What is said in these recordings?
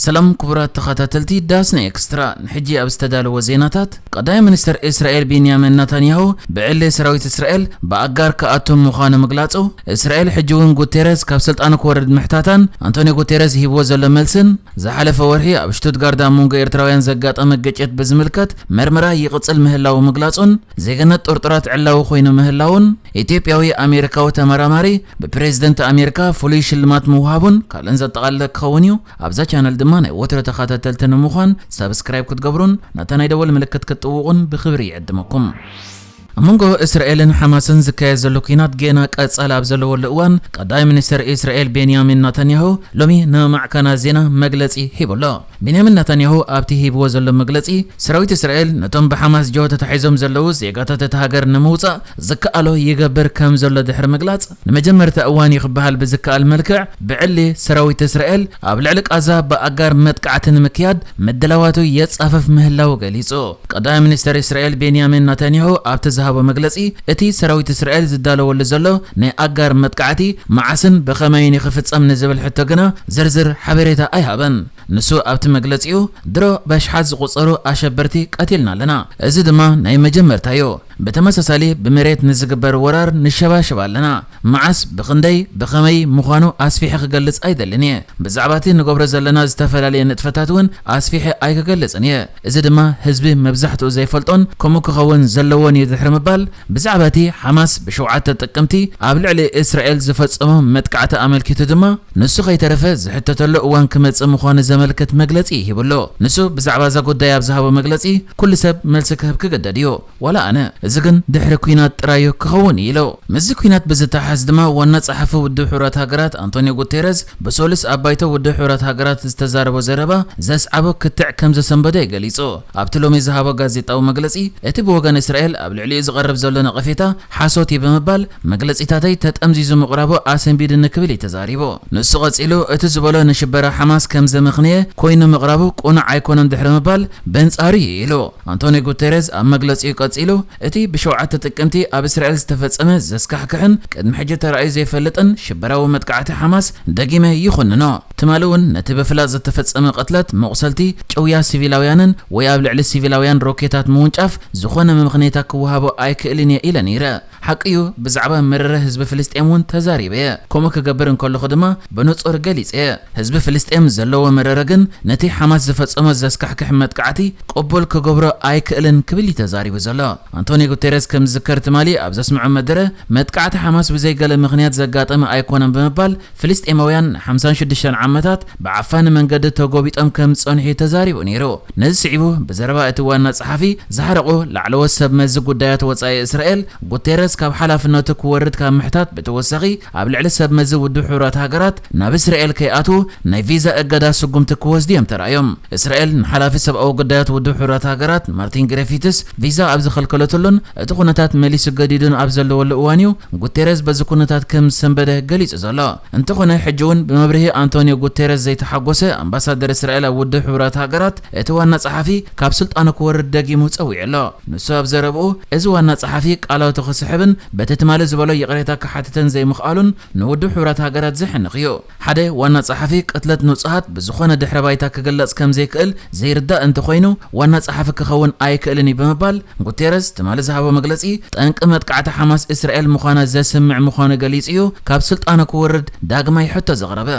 ሰላም ክቡራት ተኸታተልቲ ዳስና ኤክስትራ፣ ንሕጂ ኣብ ዝተዳለወ ዜናታት፣ ቀዳማይ ሚኒስተር እስራኤል ቤንያሚን ናታንያሁ ብዕሊ ሰራዊት እስራኤል ብኣጋር ክኣቱ ምዃኑ ምግላጹ፣ እስራኤል ሕጂ እውን ጉቴረስ ካብ ስልጣኑ ክወርድ ምሕታታን ኣንቶኒዮ ጉቴረስ ሂብዎ ዘሎ መልስን፣ ዝሓለፈ ወርሒ ኣብ ሽቱትጋርት ኣብ መንጎ ኤርትራውያን ዘጋጠመ ግጭት ብዝምልከት መርመራ ይቕጽል ምህላዉ ምግላጹን፣ ዜግነት ጥርጡራት ዕላዊ ኮይኑ ምህላውን፣ ኢትዮጵያዊ ኣሜሪካዊ ተመራማሪ ብፕሬዝደንት ኣሜሪካ ፍሉይ ሽልማት ምውሃቡን ካልእን ዘጠቓለለ ክኸውን እዩ። ኣብዛ ቻነል ድማ ናይ ወትሮ ተኸታተልቲ ንምዃን ሳብስክራይብ ክትገብሩን ነታ ናይ ደወል ምልክት ክትጥውቑን ብኽብሪ ይዕድመኩም። ኣብ መንጎ እስራኤልን ሓማስን ዝካየድ ዘሎ ኲናት ጌና ቀጻሊ ኣብ ዘለወሉ እዋን፣ ቀዳማይ ሚኒስተር እስራኤል ቤንያሚን ናታንያሁ ሎሚ ንማዕከናት ዜና መግለጺ ሂቡ ኣሎ። ቤንያሚን ናታንያሁ ኣብቲ ሂብዎ ዘሎ መግለጺ፣ ሰራዊት እስራኤል ነቶም ብሓማስ ጀሆ ተታሒዞም ዘለዉ ዜጋታት እታ ሃገር ንምውጻእ ዝከኣሎ ይገብር ከም ዘሎ ድሕሪ ምግላጽ፣ ንመጀመርታ እዋን እዩ ክበሃል ብዝከኣል መልክዕ ብዕሊ ሰራዊት እስራኤል ኣብ ልዕሊ ቃዛ ብኣጋር መጥቃዕቲ ንምክያድ ምድላዋቱ የጻፍፍ ምህላዉ ገሊጹ። ቀዳማይ ሚኒስተር እስራኤል ቤንያሚን ናታንያሁ ኣብቲ ዝሃቦ መግለጺ፣ እቲ ሰራዊት እስራኤል ዝዳለወሉ ዘሎ ናይ ኣጋር መጥቃዕቲ መዓስን ብኸመይን እዩ ክፍጸም ንዝብል ሕቶ ግና ዝርዝር ሓበሬታ ኣይሃበን። ንሱ ኣብቲ መግለጺኡ፣ ድሮ በሽሓት ዝቑጸሩ ኣሸበርቲ ቀቲልና ኣለና። እዚ ድማ ናይ መጀመርታ እዩ። ብተመሳሳሊ ብመሬት ንዝግበር ወራር ንሸባሸብ ኣለና። መዓስ፣ ብኽንደይ፣ ብኸመይ ምዃኑ ኣስፊሐ ክገልጽ ኣይደልን እየ። ብዛዕባ እቲ ንገብሮ ዘለና ዝተፈላለየ ንጥፈታት እውን ኣስፊሐ ኣይክገልጽን እየ። እዚ ድማ ህዝቢ መብዛሕትኡ ዘይፈልጦን ከምኡ ክኸውን ዘለዎን እዩ ድሕሪ ምባል፣ ብዛዕባ እቲ ሓማስ ብሸውዓተ ጥቅምቲ ኣብ ልዕሊ እስራኤል ዝፈጸሞ መጥቃዕቲ ኣመልኪቱ ድማ፣ ንሱ ከይተረፈ ዝሕተተሉ እዋን ክመጽእ ምዃኑ ዘመልክት መግለጺ ሂቡ ኣሎ። ንሱ ብዛዕባ እዛ ጉዳይ ኣብ ዝሃቦ መግለጺ፣ ኩሉ ሰብ መልሲ ክህብ ክግደድ እዩ፣ ዋላ ኣነ። እዚ ግን ድሕሪ ኲናት ጥራይ እዩ ክኸውን እዩ ኢሉ። ምስዚ ኲናት ብዝተሓዝ ድማ ዋና ጸሓፊ ውድብ ሕቡራት ሃገራት ኣንቶኒዮ ጉቴረዝ ብሰሉስ ኣብ ባይቶ ውድብ ሕቡራት ሃገራት ዝተዛረቦ ዘረባ ዘስዓቦ ክትዕ ከም ዘሰንበዶ እዩ ገሊጹ። ኣብቲ ሎሚ ዝሃቦ ጋዜጣዊ መግለጺ፣ እቲ ብወገን እስራኤል ኣብ ልዕሊኡ ዝቐርብ ዘሎ ነቐፌታ ሓሶት እዩ ብምባል፣ መግለጺታተይ ተጠምዚዙ ምቕራቡ ኣሰንቢድኒ ክብል እዩ ተዛሪቡ። ንሱ ቀጺሉ፣ እቲ ዝበሎ ንሽበራ ሓማስ ከም ዘመኽንየ ኮይኑ ምቕራቡ ቅኑዕ ኣይኮነን ድሕሪ ምባል፣ በንጻሩ እዩ ኢሉ። ኣንቶኒ ጉቴሬዝ ኣብ መግለጺኡ ቀጺሉ፣ እቲ ብሸውዓተ ጥቅምቲ ኣብ እስራኤል ዝተፈጸመ ዘስካሕክሕን ቅድሚ ሕጂ ተራእዩ ዘይፈልጥን ሽበራዊ መጥቃዕቲ ሓማስ ደጊመ ይኹንኖ። ትማሊ እውን ነቲ ብፍላጥ ዝተፈጸመ ቅትለት፣ መቑሰልቲ፣ ጭውያ ሲቪላውያንን ወይ ኣብ ልዕሊ ሲቪላውያን ሮኬታት ምውንጫፍ ዝኾነ መምኽኔታ ክወሃቦ ኣይክእልን እየ ኢለ ነይረ። ሓቂ እዩ፣ ብዛዕባ መረረ ህዝቢ ፍልስጤም እውን ተዛሪበ እየ። ከምኡ ክገብር እንከለኹ ድማ ብንጹር ገሊጸ እየ። ህዝቢ ፍልስጤም ዘለዎ መረረ ግን ነቲ ሓማስ ዝፈጸሞ ዘስካሕክሕ መጥቃዕቲ ቅቡል ክገብሮ ኣይክእልን ክብል እዩ ተዛሪቡ ዘሎ። ኣንቶኒ ጉቴሬስ ከም ዝዝከር ትማሊ ኣብ ዘስምዖ መደረ፣ መጥቃዕቲ ሓማስ ብዘይ ገለ ምኽንያት ዘጋጠመ ኣይኮነን ብምባል፣ ፍልስጤማውያን ንሓምሳን ሽዱሽተን ዓመታት ብዓፋኒ መንገዲ ተጎቢጦም ከም ዝጸንሑ እዩ ተዛሪቡ ነይሩ። ነዚ ስዒቡ ብዘረባ እቲ ዋና ጸሓፊ ዝሓረቑ ላዕለዎት ሰብ መዚ ጉዳያት ወጻኢ እስራኤል፣ ጉቴረስ ካብ ሓላፍነቱ ክወርድ ካብ ምሕታት ብተወሳኺ፣ ኣብ ልዕሊ ሰብ መዚ ውድብ ሕቡራት ሃገራት ናብ እስራኤል ከይኣትዉ ናይ ቪዛ እገዳ ስጉምቲ ክወስዱ እዮም ተራእዮም። እስራኤል ንሓላፊ ሰብኣዊ ጉዳያት ውድብ ሕቡራት ሃገራት ማርቲን ግሪፊትስ ቪዛ ኣብ ዝኸልከለትሉን እቲ ኩነታት መሊሱ ገዲዱን ኣብ ዘለወሉ እዋን እዩ ጉቴረስ በዚ ኩነታት ከም ዝሰንበደ ገሊጹ ዘሎ። እንተኾነ፣ ሕጂ እውን ብመብርሂ ኣንቶኒዮ ጉቴረስ ዘይተሓጎሰ ኣምባሳደር እስራኤል ኣብ ውድብ ሕቡራት ሃገራት፣ እቲ ዋና ጸሓፊ ካብ ስልጣኑ ክወርድ ደጊሙ ጸዊዑ ኣሎ። ንሱ ኣብ ዘረብኡ፣ እዚ ዋና ጸሓፊ ቃላቱ ክስሕብን በቲ ትማሊ ዝበሎ ይቕሬታ ክሓትትን ዘይምኽኣሉን ንውድብ ሕቡራት ሃገራት ዘሕንኽ እዩ። ሓደ ዋና ጸሓፊ ቅትለት ንጹሃት ብዝኾነ ድሕረ ባይታ ክግለጽ ከም ዘይክእል ዘይርዳእ እንተኾይኑ፣ ዋና ጸሓፊ ክኸውን ኣይክእልን እዩ ብምባል፣ ጉቴረስ ትማሊ ዝሃቦ መግለጺ፣ ጠንቂ መጥቃዕቲ ሓማስ እስራኤል ምዃና ዘስምዕ ምዃኑ ገሊጹ እዩ ካብ ስልጣኑ ክወርድ ዳግማይ ሕቶ ዘቕረበ።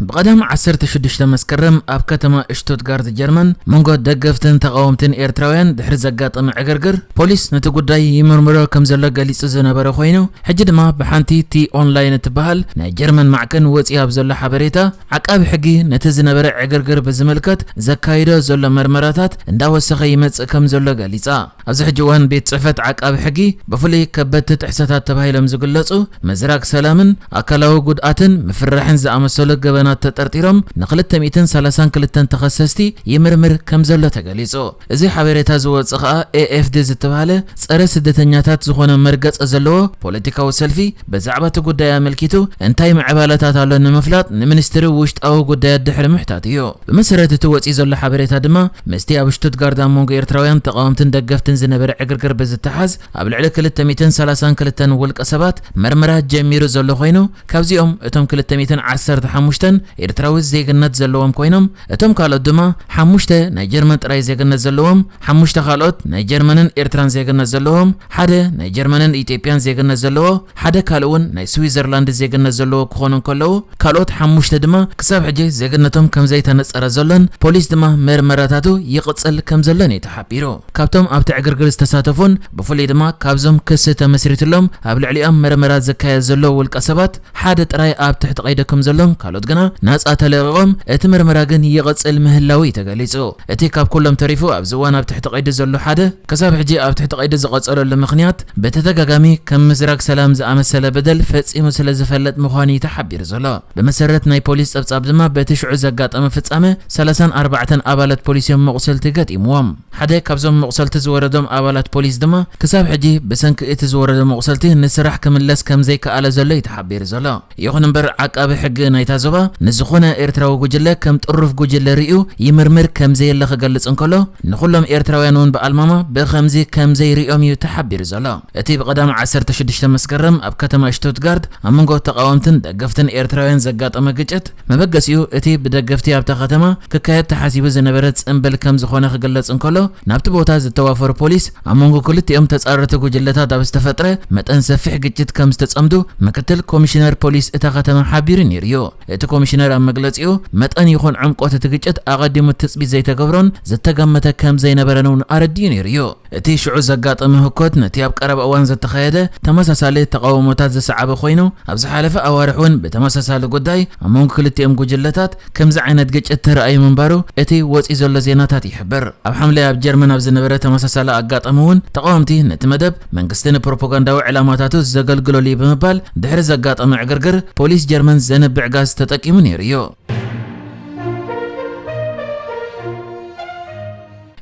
ብቐዳም ዓሰርተ ሽዱሽተ መስከረም ኣብ ከተማ ሽቱትጋርት ጀርመን መንጎ ደገፍትን ተቓወምትን ኤርትራውያን ድሕሪ ዘጋጠመ ዕግርግር፣ ፖሊስ ነቲ ጉዳይ ይምርምሮ ከም ዘሎ ገሊጹ ዝነበረ ኮይኑ፣ ሕጂ ድማ ብሓንቲ ቲ ኦንላይን እትበሃል ናይ ጀርመን ማዕከን ወጺኡ ኣብ ዘሎ ሓበሬታ፣ ዓቃቢ ሕጊ ነቲ ዝነበረ ዕግርግር ብዝምልከት ዘካይዶ ዘሎ መርመራታት እንዳወሰኸ ይመጽእ ከም ዘሎ ገሊጻ። ኣብዚ ሕጂ እዋን ቤት ጽሕፈት ዓቃቢ ሕጊ ብፍሉይ ከበድቲ ጥሕሰታት ተባሂሎም ዝግለጹ ምዝራግ ሰላምን ኣካላዊ ጉድኣትን ምፍርራሕን ዝኣመሰሉ ገበናት ተጠርጢሮም ንክልተ ሚእትን ሰላሳን ክልተን ተኸሰስቲ ይምርምር ከም ዘሎ ተገሊጹ። እዚ ሓበሬታ ዝወጸ ከኣ ኤ ኤፍ ዲ ዝተባህለ ጸረ ስደተኛታት ዝኾነ መርገጸ ዘለዎ ፖለቲካዊ ሰልፊ ብዛዕባ እቲ ጉዳይ ኣመልኪቱ እንታይ ምዕባለታት ኣሎ ንምፍላጥ ንሚኒስትሪ ውሽጣዊ ጉዳያት ድሕሪ ምሕታት እዩ። ብመሰረት እቲ ወጺኡ ዘሎ ሓበሬታ ድማ፣ ምስቲ ኣብ ሽቱትጋርት ኣብ መንጎ ኤርትራውያን ተቓወምትን ደገፍትን ዝነበረ ዕግርግር ብዝተሓዝ ኣብ ልዕሊ ክልተ ሚእትን ሰላሳን ክልተን ውልቀ ሰባት መርመራ ጀሚሩ ዘሎ ኮይኑ፣ ካብዚኦም እቶም ክልተ ሚእትን ዓሰርተ ሓሙሽተን ኤርትራዊ ዜግነት ዘለዎም ኮይኖም፣ እቶም ካልኦት ድማ ሓሙሽተ ናይ ጀርመን ጥራይ ዜግነት ዘለዎም፣ ሓሙሽተ ካልኦት ናይ ጀርመንን ኤርትራን ዜግነት ዘለዎም፣ ሓደ ናይ ጀርመንን ኢትዮጵያን ዜግነት ዘለዎ፣ ሓደ ካልእ እውን ናይ ስዊዘርላንድ ዜግነት ዘለዎ ክኾኑ እንከለዉ፣ ካልኦት ሓሙሽተ ድማ ክሳብ ሕጂ ዜግነቶም ከም ዘይተነጸረ ዘሎን ፖሊስ ድማ መርመራታቱ ይቕጽል ከም ዘሎን እዩ ተሓቢሩ። ካብቶም ኣብቲ ዕግርግር ዝተሳተፉን ብፍሉይ ድማ ካብዞም ክሲ ተመስሪትሎም ኣብ ልዕሊኦም መርመራ ዝካየድ ዘሎ ውልቀ ሰባት ሓደ ጥራይ ኣብ ትሕቲ ቀይዲ ከም ዘሎን ካልኦት ግና ናጻ ተለቒቖም እቲ መርመራ ግን ይቕጽል ምህላዉ እዩ ተገሊጹ። እቲ ካብ ኩሎም ተሪፉ ኣብዚ እዋን ኣብ ትሕቲ ቀይዲ ዘሎ ሓደ ክሳብ ሕጂ ኣብ ትሕቲ ቀይዲ ዝቐጸለሉ ምኽንያት በተደጋጋሚ ከም ምዝራግ ሰላም ዝኣመሰለ በደል ፈጺሙ ስለ ዝፈለጥ ምዃኑ እዩ ተሓቢሩ ዘሎ። ብመሰረት ናይ ፖሊስ ጸብጻብ ድማ በቲ ሽዑ ዘጋጠመ ፍጻመ ሰላሳን ኣርባዕተን ኣባላት ፖሊስ እዮም መቑሰልቲ ገጢምዎም። ሓደ ካብዞም መቑሰልቲ ዝወረዶም ኣባላት ፖሊስ ድማ ክሳብ ሕጂ ብሰንኪ እቲ ዝወረዶ መቑሰልቲ ንስራሕ ክምለስ ከም ዘይከኣለ ዘሎ እዩ ተሓቢሩ ዘሎ። ይኹን እምበር ዓቃቢ ሕጊ ናይታ ዞባ ንዝኾነ ኤርትራዊ ጉጅለ ከም ጥሩፍ ጉጅለ ርእዩ ይምርምር ከም ዘየለ ክገልጽ እንከሎ፣ ንኹሎም ኤርትራውያን እውን ብኣልማማ ብኸምዚ ከም ዘይርእዮም እዩ ተሓቢሩ ዘሎ። እቲ ብቐዳም ዓሰርተ ሽዱሽተ መስከረም ኣብ ከተማ ሽቱትጋርት ኣብ መንጎ ተቓወምትን ደገፍትን ኤርትራውያን ዘጋጠመ ግጭት መበገሲኡ እቲ ብደገፍቲ ኣብታ ከተማ ክካየድ ተሓሲቡ ዝነበረ ጽምብል ከም ዝኾነ ክግለጽ እንከሎ፣ ናብቲ ቦታ ዝተዋፈሩ ፖሊስ ኣብ መንጎ ክልቲኦም ተጻረርቲ ጉጅለታት ኣብ ዝተፈጥረ መጠን ሰፊሕ ግጭት ከም ዝተጸምዱ ምክትል ኮሚሽነር ፖሊስ እታ ከተማ ሓቢሩ ነይሩ እዩ። እቲ ኮሚሽነር ኣብ መግለጺኡ፣ መጠን ይኹን ዕምቆት እቲ ግጭት ኣቐዲሙ ትጽቢት ዘይተገብሮን ዝተገመተ ከም ዘይነበረን እውን ኣረዲኡ ነይሩ እዩ። እቲ ሽዑ ዘጋጠመ ህኮት ነቲ ኣብ ቀረባ እዋን ዝተኻየደ ተመሳሳሊ ተቓውሞታት ዝሰዓበ ኮይኑ፣ ኣብ ዝሓለፈ ኣዋርሕ እውን ብተመሳሳሊ ጉዳይ ኣብ መንጎ ክልቲኦም ጉጅለታት ከምዚ ዓይነት ግጭት ተራእዩ ምንባሩ እቲ ወጺኡ ዘሎ ዜናታት ይሕብር። ኣብ ሓምለ ኣብ ጀርመን ኣብ ዝነበረ ተመሳሳሊ ኣጋጣሚ እውን ተቓወምቲ ነቲ መደብ መንግስቲ ንፕሮፓጋንዳዊ ዕላማታቱ ዘገልግለሉ እዩ ብምባል ድሕሪ ዘጋጠመ ዕግርግር ፖሊስ ጀርመን ዘንብዕ ጋዝ ተጠቂሙ ነይሩ እዩ።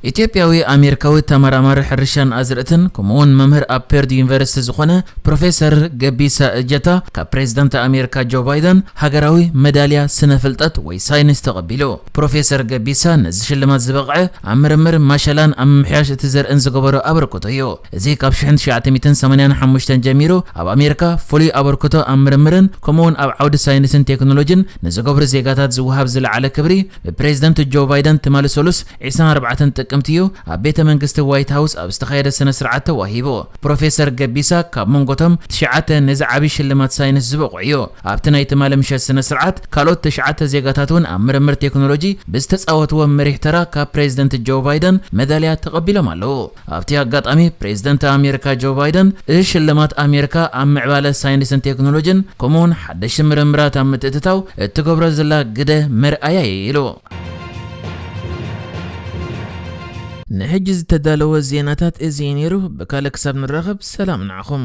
ኢትዮጵያዊ ኣሜሪካዊ ተመራማሪ ሕርሻን ኣዝርእትን ከምኡውን መምህር ኣብ ፐርድ ዩኒቨርሲቲ ዝኾነ ፕሮፌሰር ገቢሳ እጀታ ካብ ፕሬዝዳንት ኣሜሪካ ጆ ባይደን ሃገራዊ መዳልያ ስነ ፍልጠት ወይ ሳይንስ ተቐቢሉ። ፕሮፌሰር ገቢሳ ነዚ ሽልማት ዝበቕዐ ኣብ ምርምር ማሸላን ኣብ ምምሕያሽ እቲ ዘርእን ዝገበሮ ኣበርክቶ እዩ። እዚ ካብ ሽሕን ትሽዓተ ሚእትን ሰማንያን ሓሙሽተን ጀሚሩ ኣብ ኣሜሪካ ፍሉይ ኣበርክቶ ኣብ ምርምርን ከምኡውን ኣብ ዓውዲ ሳይንስን ቴክኖሎጂን ንዝገብሩ ዜጋታት ዝወሃብ ዝለዓለ ክብሪ ብፕሬዝደንት ጆ ባይደን ትማሊ ሰሉስ ዕስራን ኣርባዕተን ጥቅምቲ እዩ ኣብ ቤተ መንግስቲ ዋይት ሃውስ ኣብ ዝተኻየደ ስነ ስርዓት ተዋሂቡ። ፕሮፌሰር ገቢሳ ካብ መንጎቶም ትሽዓተ ነዚ ዓቢ ሽልማት ሳይንስ ዝበቑዑ እዩ። ኣብቲ ናይ ትማሊ ምሸት ስነ ስርዓት ካልኦት ትሽዓተ ዜጋታት እውን ኣብ ምርምር ቴክኖሎጂ ብዝተጻወትዎ መሪሕ ተራ ካብ ፕሬዝደንት ጆ ባይደን መዳልያ ተቐቢሎም ኣለዉ። ኣብቲ ኣጋጣሚ ፕሬዝደንት ኣሜሪካ ጆ ባይደን እዚ ሽልማት ኣሜሪካ ኣብ ምዕባለ ሳይንስን ቴክኖሎጂን ከምኡውን ሓደሽቲ ምርምራት ኣብ ምትእትታው እትገብሮ ዘላ ግደ መርኣያ እዩ ኢሉ። ንሕጂ ዝተዳለወ ዜናታት እዚ እዩ ነይሩ። ብካልእ ክሳብ ንራኸብ ሰላም ንዓኹም።